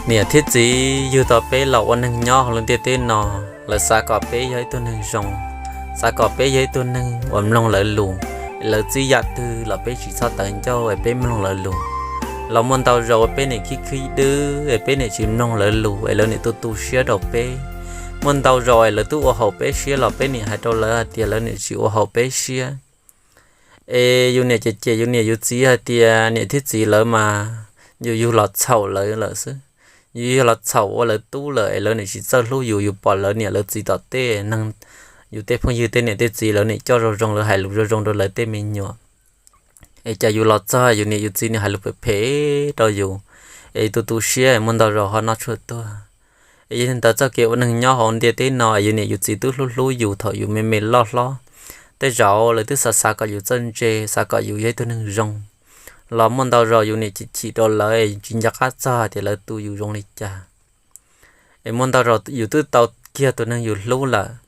Niam thiab txiv yug tau peb los ua neeg nyob hauv lub ntiaj teb no, lawv xav kom peb yog ib tug neeg zoo, xav kom peb yog ib tug neeg uas mloog lawv lus, es lawv txib yam twg los peb tsis txhob tawv ncauj es peb mloog lawv lus. Los muaj ntau zaus peb niam khib khib dwb es peb niam tsis mloog lawv lus es lawv niam tu tu siab rau peb. Muaj ntau zaus es lawv twb ua haum peb siab los peb niam hais rau lawv hais tias lawv niam tsis ua haum peb siab. Es yus niam cem cem yus niam yus txiv hais tias niam thiab txiv lawv mas yus yug los txhaum lawv lawm xwb. Yus yug los txhaum ua lawv tub lawm es lawv niam tsis txawj hlub yus, yus pom lawv niam lawv txiv tom tej neeg, yus tej phooj ywg tej niam tej txiv lawv niam coj zoo zoo, lawv hais lus zoo zoo rau lawv tej me nyuam. Es cas yus los txog yus niam yus txiv nws hais lus phem phem rau yus, es tu tu siab muaj ntau zaus ho noj tshuaj tuag. Es yog li ntawd txoj kev ua neeg nyob hauv ntiaj teb no es yus niam yus txiv twb hlub hlub yus thaum yus me me loj hlob, tej zaum lawv twb xav xav kom yus txawj ntse, xav kom yus yog ib tug neeg zoo. Los muaj ntau zaus yus niam chim chim rau lawv es tsis nco qab txog tias lawv tu yus zoo li cas. Es muaj ntau zaus yus twb tau kiag tus neeg yus hlub lawm,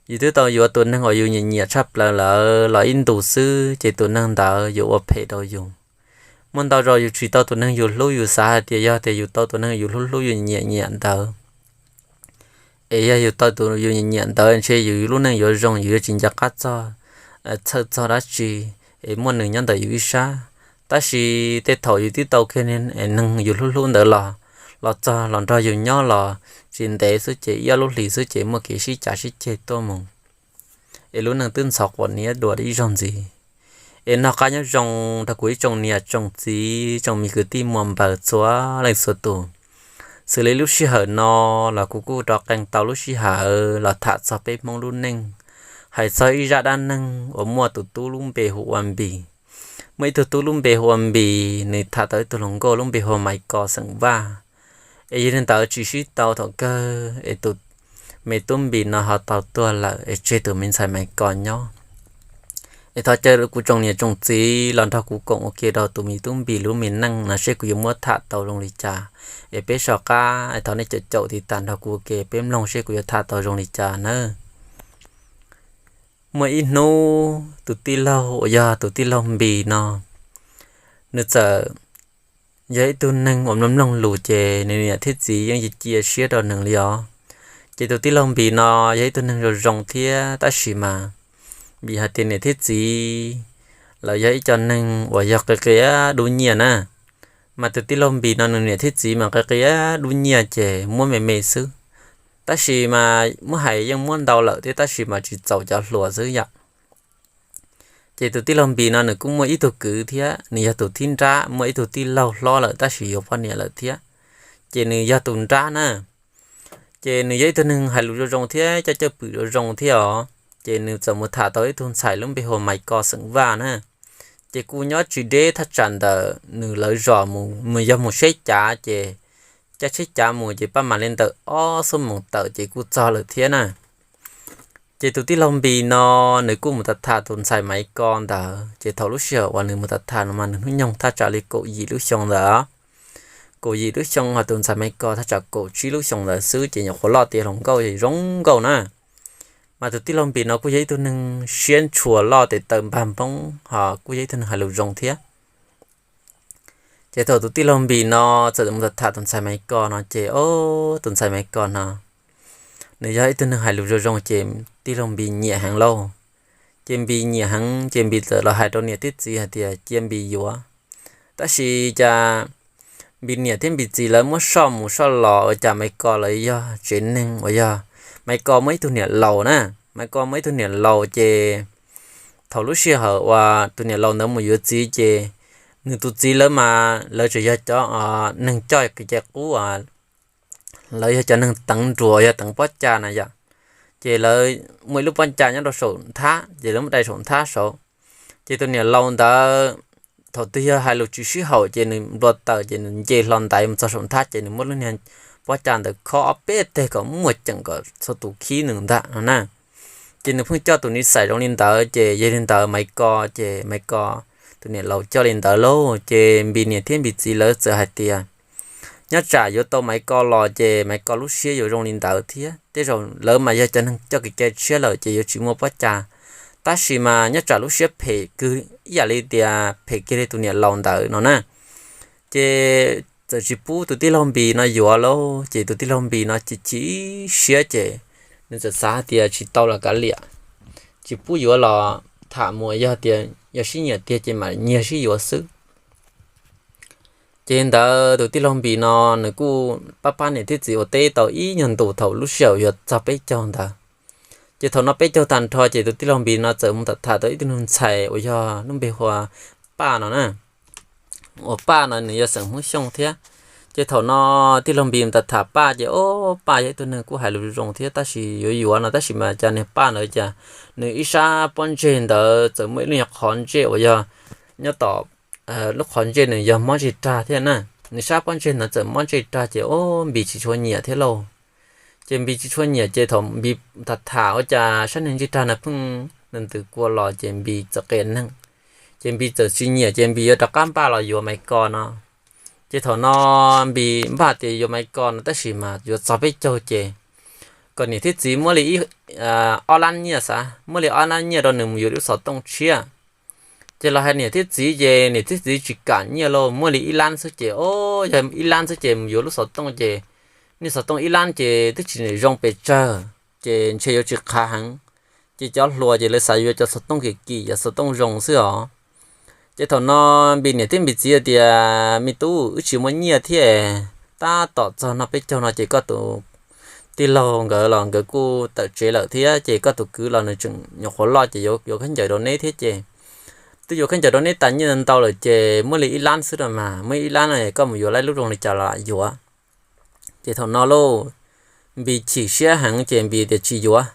yus twb tau yuav tus neeg uas yus nyiam nyiam tshaj plaws lawm los ib ntus xwb ces tus neeg ntawd yuav ua phem rau yus. Muaj ntau zaus yus tsis tau tus neeg yus hlub, yus xav hais tias yog tias yus tau tus neeg yus hlub hlub yus nyiam nyiam ntawd, es yog yus tau tus yus nyiam nyiam ntawd ntshe yus lub neej yuav zoo, yus yuav tsis nco qab txog, txhawj txog dab tsi, es muaj nws nyob ntawm yus ib sab. Tab sis tej thaum yus twb tau kiag neeg yus hlub hlub ntawd los, los txog los nrog yus nyob los tsis ntev xwb ces ib ob lub hlis xwb ces muaj kev sib cav sib ceg tuaj mus, es lub neej twb ntxhov quas niab dua ib zaug ntxiv. Es noj qab nyob zoo rau kuv ib tsoom niam tsoom txiv tsoom me kwv tij muam npawg txhua leej txhua tus. Xws li lub sij hawm no los kuv kuj rov qee tau lub sij hawm los tham txog peb Hmoob lub neej, hais txog ib zaj dab neeg uas muaj tus tub lub npe hu ua Npis. Muaj ib tug tub lub npe hu ua Npis, nws tham tau ib tug hluas nkauj lub npe hu ua Maiv Kos xeem Vaj. Es yog li ntawd tsis sib tau thaum kawg es tus me tub Npis no ho tau tuag lawm es tseg tus me ntxhais Maiv Kos nyob. Es thov caw kuv tsoom niam tsoom txiv los nrog kuv koom ua ke rau tus me tub Npis lub me neej no seb kuv yuav muab tham tau zoo li cas. Es peb soj qab es thov nej caum caum tiv tas nrog kuv ua ke peb mloog seb kuv yuav tham tau zoo li cas nawb. Muaj ib hnub tus tij laug uas yog tus tij laug Npis no, nws txawm yog ib tug neeg uas mloog mloog lus ces nws niam thiab txiv yeej cia siab rau nws li os. Ces tus tij laug Npis no yog ib tug neeg zoo zoo thiab tab sis mas vim hais tias niam thiab txiv lawv yog ib co neeg uas yog qia qia dub nyiaj na, mas tus tij laug Npis no nws niam thiab txiv mas qia qia dub nyiaj ces muab me me xwb. Tab sis mas muab hais yeej muab ntau lawm thiab tab sis mas tsis txaus cov hluas xwb yom. Ces tus tij laug Npis no nws kuj muaj ib tug kwv thiab, nws yog tus thib nrab, muaj ib tug tij laug hlob lawm tab sis yuav poj niam lawm thiab. Ces nws yog tus nrab na. Ces nws yog ib tug neeg hais lus zoo zoo thiab coj cwj pwm zoo zoo thiab os. Ces nws txawm mus tham tau ib tug ntxhais lub npe hu ua Maiv Kos xeem Vaj na. Ces kuj nyob tsis deb thaj tsam ntawm nws lawv zos mus, yog mus tsheb cav ces caij tsheb cav mus ces paj mam li ntawm ob xuab moos tawm ces kuj txog lawm thiab na. Ces tus tij laug Npis no nws kuj mus tham tham tus ntxhais Maiv Kos ntawd, ces thaum lub sij hawm uas nws mus tham tham no mas nws hnub nyoog thaj tsam li kaum yim lub xyoo ntawd. Kaum yim lub xyoo ho tus ntxhais Maiv Kos thaj tsam kaum tsib lub xyoo ntawd xwb ces nyuam qhuav loj tiav hluas nkauj zoo nkauj na. Mas tus tij laug Npis no kuj yog ib tug neeg siab ntshua loj tes taw npag npoob ho kuj yog ib tug neeg hais lus zoo thiab. Ces thaum tus tij laug Npis no txawm mus tham tham tus ntxhais Maiv Kos no ces, o, tus ntxhais Maiv Kos no nws yog ib tug neeg hais lus zoo zoo ces tij laug Npis nyiam heev lauj. Ces Npis nyiam heev ces Npis txawm los hais rau niam thiab txiv hais tias cia Npis yuav. Tab sis cas Npis niam thiab Npis txiv lawv muab soj mus soj los ua cas Maiv Kos lawv yog tsev neeg uas yog Maiv Kos muaj ib tug niam laus na. Maiv Kos muaj ib tug niam laus ces thaum lub sij hawm uas tus niam laus ntawd mus yuav txiv ces nws tus txiv lawv mas lawv tseem yog cov neeg coj kev cai qub, lawv yog cov neeg teev nruas yog teev pob caj na yom. Ces lawv muaj ib lub pob caj nyob rau saum nthab ces lawv muab dai saum nthab saud. Ces tus niam laus ntawd thaum twg yog hais lus tsis sib haum ces nws nplua taws ces nws nce hlo ntaiv mus txog saum nthab ces nws muab lub niag pob caj ntawd khob ob peb teg kom muaj ceem kom txhua tus khib nws ntag no na. Ces nws pheej coj tus niv xais zoo li ntawd ces yog li ntawd Maiv Kos ces Maiv Kos tus niam laus coj li ntawd lauj ces Npis niam thiab Npis txiv lawv txawm hais tias nyob tsam yuav tau Maiv Kos los ces Maiv Kos lub siab yuav zoo li ntawd thiab. Tej zaum lawv mas yog cov neeg coj kev cai tshiab lawm ces yuav tsis muaj pob caj, tab sis mas nyob tsam lub siab phem kwv ib yam li tias phem kiag li tus niam laus ntawd no na. Ces txawm tsis pub tus tij laug Npis no yuav lauj, ces tus tij laug Npis no chim chim siab ces nws txawm xav hais tias tsis tau los kav liam, tsis pub yuav los tham mus, yog tias yog sib nyiam tiag ces mam nyiag sib yuav xwb. Ces ntawd tus tij laug Npis no nws kuj pab pab niam thiab txiv ua teb tau ib nyuag ntus thaum lub sij hawm yuav txog peb caug ntawd. Ces thaum no peb caug tag nrho ces tus tij laug Npis no txawm mus tham tham tau ib tug ntxhais uas yog lub npe hu ua Paj no na. Uas Paj no nws yog xeem Hmoob Xyooj thiab. Ces thaum no tij laug Npis mus tham tham Paj ces, o, Paj yog ib tug neeg kuj hais lus zoo thiab tab sis yuav yuav no tab sis mas cas niag Paj ntawd cas nws ib sab pob ntseg ntawd txawm muaj ib lub nyuag qhov ntsej uas yog nyob tom lub qhov ntsej nws yog mob ntsej rag thiab na. Nws sab pob ntseg ntawd txawm mob ntsej rag ces, o, Npis tsis tshua nyiam thiab lauj. Ces Npis tsis tshua nyiam ces thaum Npis tham tham ua cas sab niag ntsej rag no pheej ntws kua los ces Npis txawm qias neeg. Ces Npis txawm tsis nyiam ces Npis yuav rov qab npaj los yuav Maiv Kos no. Ces thaum no Npis npaj tias yuav Maiv Kos no tab sis mas yuav txog peb caug ces kom niam thiab txiv muab li ib, ob lab nyiaj xav, muab li ob lab nyiaj rau nws mus yuav lub xov tooj tshiab. Ces los hais niam thiab txiv ces niam thiab txiv tsis kam nyiaj lauj, muab li ib lab xwb ces, o, yog ib lab xwb ces mus yuav lub xov tooj ces, niag xov tooj ib lab ces twb tsis zoo pes tsawg, ces ntshe yuav tsis qhav heev. Ces cov hluas ces lawv xav yuav cov xov tooj kim kim, cov xov tooj zoo xwb os. Ces thaum no Npis niam thiab Npis txiv tias, me tub, wb tsis muaj nyiaj thiab, tab tom txog no peb caug no ces koj tus tij laug nkawd los nkawd kuj tawm tsev lawm thiab ces koj tus kwv los nws tseem nyuam qhuav loj ces yuav khaub ncaws rau neb thiab ces twb yuav khaub ncaws rau neb tas nyiaj ntau lawm ces muab li ib lab xwb rau mas, muab ib lab no koj mus yuav laib lub zoo li cas los yuav. Ces thaum no lauj, Npis chim siab heev ces Npis tias tsis yuav.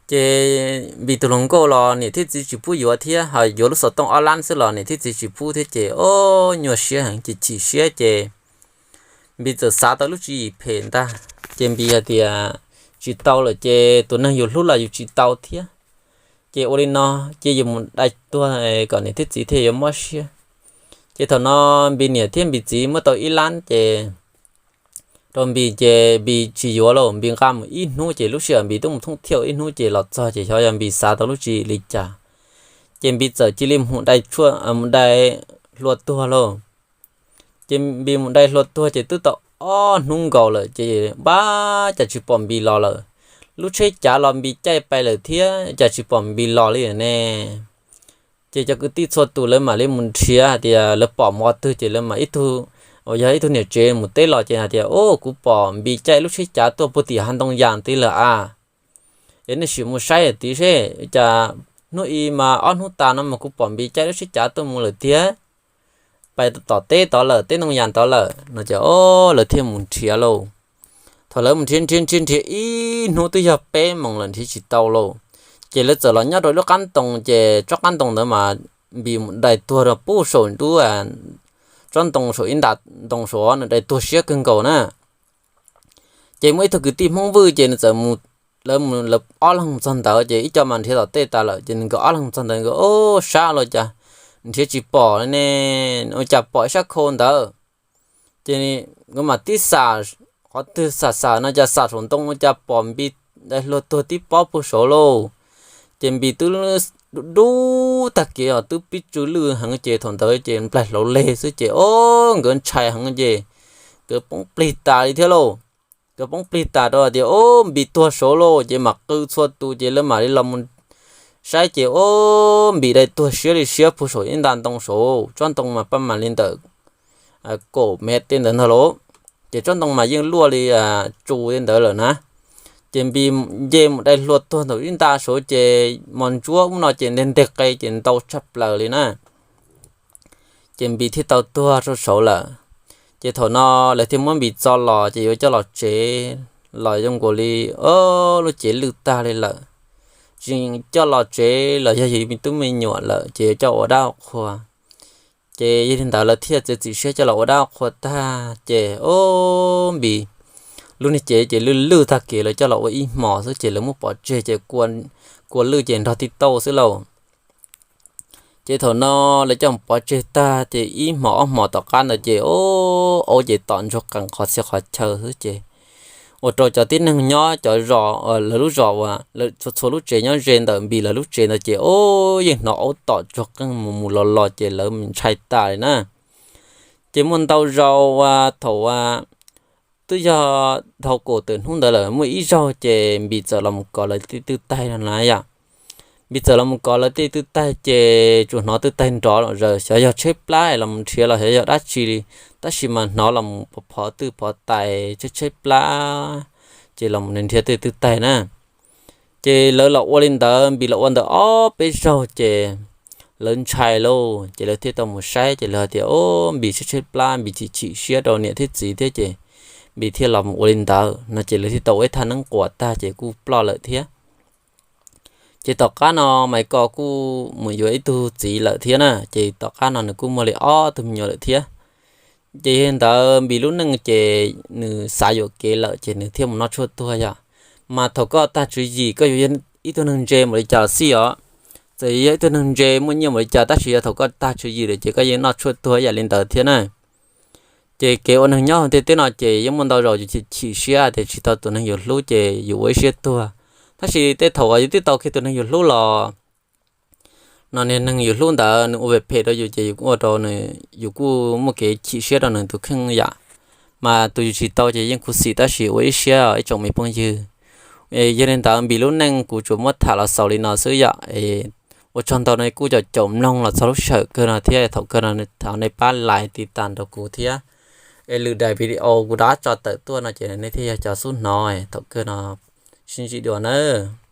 Ces Npis tus hluas nkauj los niam thiab txiv tsis pub yuav thiab, ho yuav lub xov tooj ob lab xwb los niam thiab txiv tsis pub thiab ces, o, nyuaj siab heev ces chim siab ces Npis txawm xav tau lub tswv yim phem ntag. Ces Npis hais tias tsis tau lawm ces tus neeg yus hlub los yus tsis tau thiab. Ces ua li no, ces yus mus dai tuag kom niam thiab txiv thiaj yuav mob siab. Ces thaum no Npis niam thiab Npis txiv muab tau ib lab ces rau Npis ces Npis tsis yuav lauj, Npis nqa mus ib hnub ces lub sij hawm Npis twb mus thooj thiaj ib hnub ces los txog ces xyov yog Npis xav tau lub tswv yim li cas. Ces Npis txawm cia li mus dai tshuaj, mus dai hlua tuag lauj. Ces Npis mus dai hlua tuag ces twb tau ob hnub nkaus lawm ces npab cas tsis pom Npis los lawm. Lub tsheb cav los Npis caij pais lawm thiab cas tsis pom Npis los li ne. Ces cov kwv tij txhua tus lawv mam li mus nrhiav hais tias lawv pom mus qhov twg ces lawv mam ib tug uas yog ib tug niam tsev mus teb los ces hais tias, o, kuv pom Npis caij lub tsheb cav tuaj puag tim hav ntoo yas tid lawm a. Es nej sim mus saib tid seb cas hnub ib mas ob hnub tas no mas kuv pom Npis caij lub tsheb cav tuaj mus lawm tiag, pais tom teb tod lawm, teb ntoo yas tod lawm no ces, o, lawv thiaj mus nrhiav lauj. Thaum lawv mus nrhiav nrhiav nrhiav nrhiav ib hnub twb yog peb moos lawm nrhiav tsis tau lauj. Ces lawv txawm los nyob rau lub qab ntoo ces tsob qab ntoo ntawd mas Npis mus dai tuag rau pub saum nruab, tsob ntoo saum ib nta ntoo saud nws dai tuag siab kawg nkaus na. Ces muaj ib tug kwv tij Hmoob Vwj ces nws txawm mus, lawv mus lawv ob leeg txog ntawd ces ib co mas nrhiav tom tej tas lawm ces nkawd ob leeg txog ntawd nkawd, o, sab los cas nrhiav tsis pom ne, ua cas pom ib sab khau ntawd. Ces nkawd mam tib xam qhov twg xam xam no cas xam saum ntoo ua cas pom Npis dai hlua tuag tib pob puag saud lauj. Ces Npis twb dub dub tag kev os, twb pib tsw lwj heev ces thaum ntawd ces nplaig hlauv leg xwb ces, o, nkawd ntshai heev ces nkawd poob plig tas li thiab lauj. Nkawd poob plig tas rau tias, o, Npis tuag saud lauj, ces mam qw txhua tus ces lawv mam li los mus saib ces, o, Npis dai tuag siab li siab puag saum ib nta ntoo saud, tsob ntoo mas paj mam li ntawm kaum mev tej ntawd ntag lauj. Ces tsob ntoo mas yeej luaj li tsu tej ntawd lawm na. Ces Npis nce mus dai hlua tuag ntawm ib nta saud ces mos ntsuab ub no ces nteg nteg qe ces ntau tshaj plaws li na. Ces Npis thiaj tau tuag rau saud lawm. Ces thaum no lawv thiaj muab Npis txo los ces yuav coj los tsev, los zoo nkaus li, o, lub cev lwj tag li lawm. Tsis coj los tsev los yog yus me tub me nyuam lawm ces yuav coj ua dab ua qhua. Ces yog li ntawd lawv thiaj txiav txim siab coj los ua dab ua qhua tag ces, o, Npis lub niag cev ces lwj lwj tag kev, lawv coj los ua ib hmos xwb ces lawv muab pov tseg ces kua lwj ces nrog tib tauj xwb lauj. Ces thaum no lawv coj pov tseg tag ces ib hmos ob hmos tom qab ntawd ces, o, aub ces tom ntsuag qees qhov txhia qhov chaw xwb ces ua rau cov tib neeg nyob cov zos, lawv lub zos uas txhua txhua lub tsev nyob ze ntawm Npis lawv lub tsev ntawd ces, o, yeej hnov aub tom ntsuag qeej mus mus los los ces lawv ntshai tas li na. Ces muaj ntau zaus uas thaum uas twb yog dhau kaum tawm hnub ntawd lawm, muaj ib zaug ces Npis txawm los mus kov lawv tej twj taig no na yom. Npis txawm los mus kov lawv tej twj taig ces tsuas hnov twj taig nrov los zaws, xyov yog tshaib plab los mus nrhiav los xyov yog dab tsi li, tab sis mas hnov los mus phov twj phov tais tshaib tshaib plab, ces los mus nrhiav tej twj taig na. Ces lawv los ua li ntawd, Npis los ua ntawd ob peb zaug ces lawv ntshai lauj, ces lawv thiaj tau mus saib ces lawv hais tias, O, Npis tshaib tshaib plab, Npis chim chim siab rau niam thiab txiv thiab ces Npis thiaj los mus ua li ntawd no. Ces lawv thiaj tau ua ib thaj neeb quas tag ces kuj ploj lawm thiab. Ces tom qab no Maiv Kos kuj mus yuav ib tug txiv lawm thiab na, ces tom qab no nws kuj muaj li ob tug me nyuam lawm thiab. Ces yog li ntawd Npis lub neej ces nws xav yuam kev lawm ces nws thiaj mus noj tshuaj tuag yom. Mas thaum koj tag tswv yim koj yuav yog ib tug neeg ntse npaum li cas los xij os, txawm yog ib tug neeg ntse muaj nyiaj npaum li cas tab sis yog thaum koj tag tswv yim lawm ces koj yeej noj tshuaj tuag ib yam li ntawd thiab na. Ces kev ua neeg nyob hauv ntiaj teb no ces yeej muaj ntau zaus yus chim siab tias tsis tau tus neeg yus hlub ces yus ua ib siab tuag. Tab sis tej thaum uas yus twb tau kiag tus neeg yus hlub los no niag neeg yus hlub ntawd nws ua phem phem rau yus ces yus kuj ua rau nws, yus kuj muaj kev chim siab rau nws tus kheej yam. Mas tus yus tsis tau ces yeej khuv xim tab sis ua ib siab ib tsoom me phooj ywg. Yog li ntawd Npis lub neej kuv tsuas muab tham los xaus li no xwb yom. Ua tsaug ntau nej kuj caum caum mloog los txog lub sij hawm kawg no thiab thaum kawg no thov nej pab like tiv tas nrog kuv thiab. Es lwm daim video kuv rov tso tawm tuaj no ces nej thiaj yog cov xub hnov. Thaum kawg no sib ntsib dua nawb.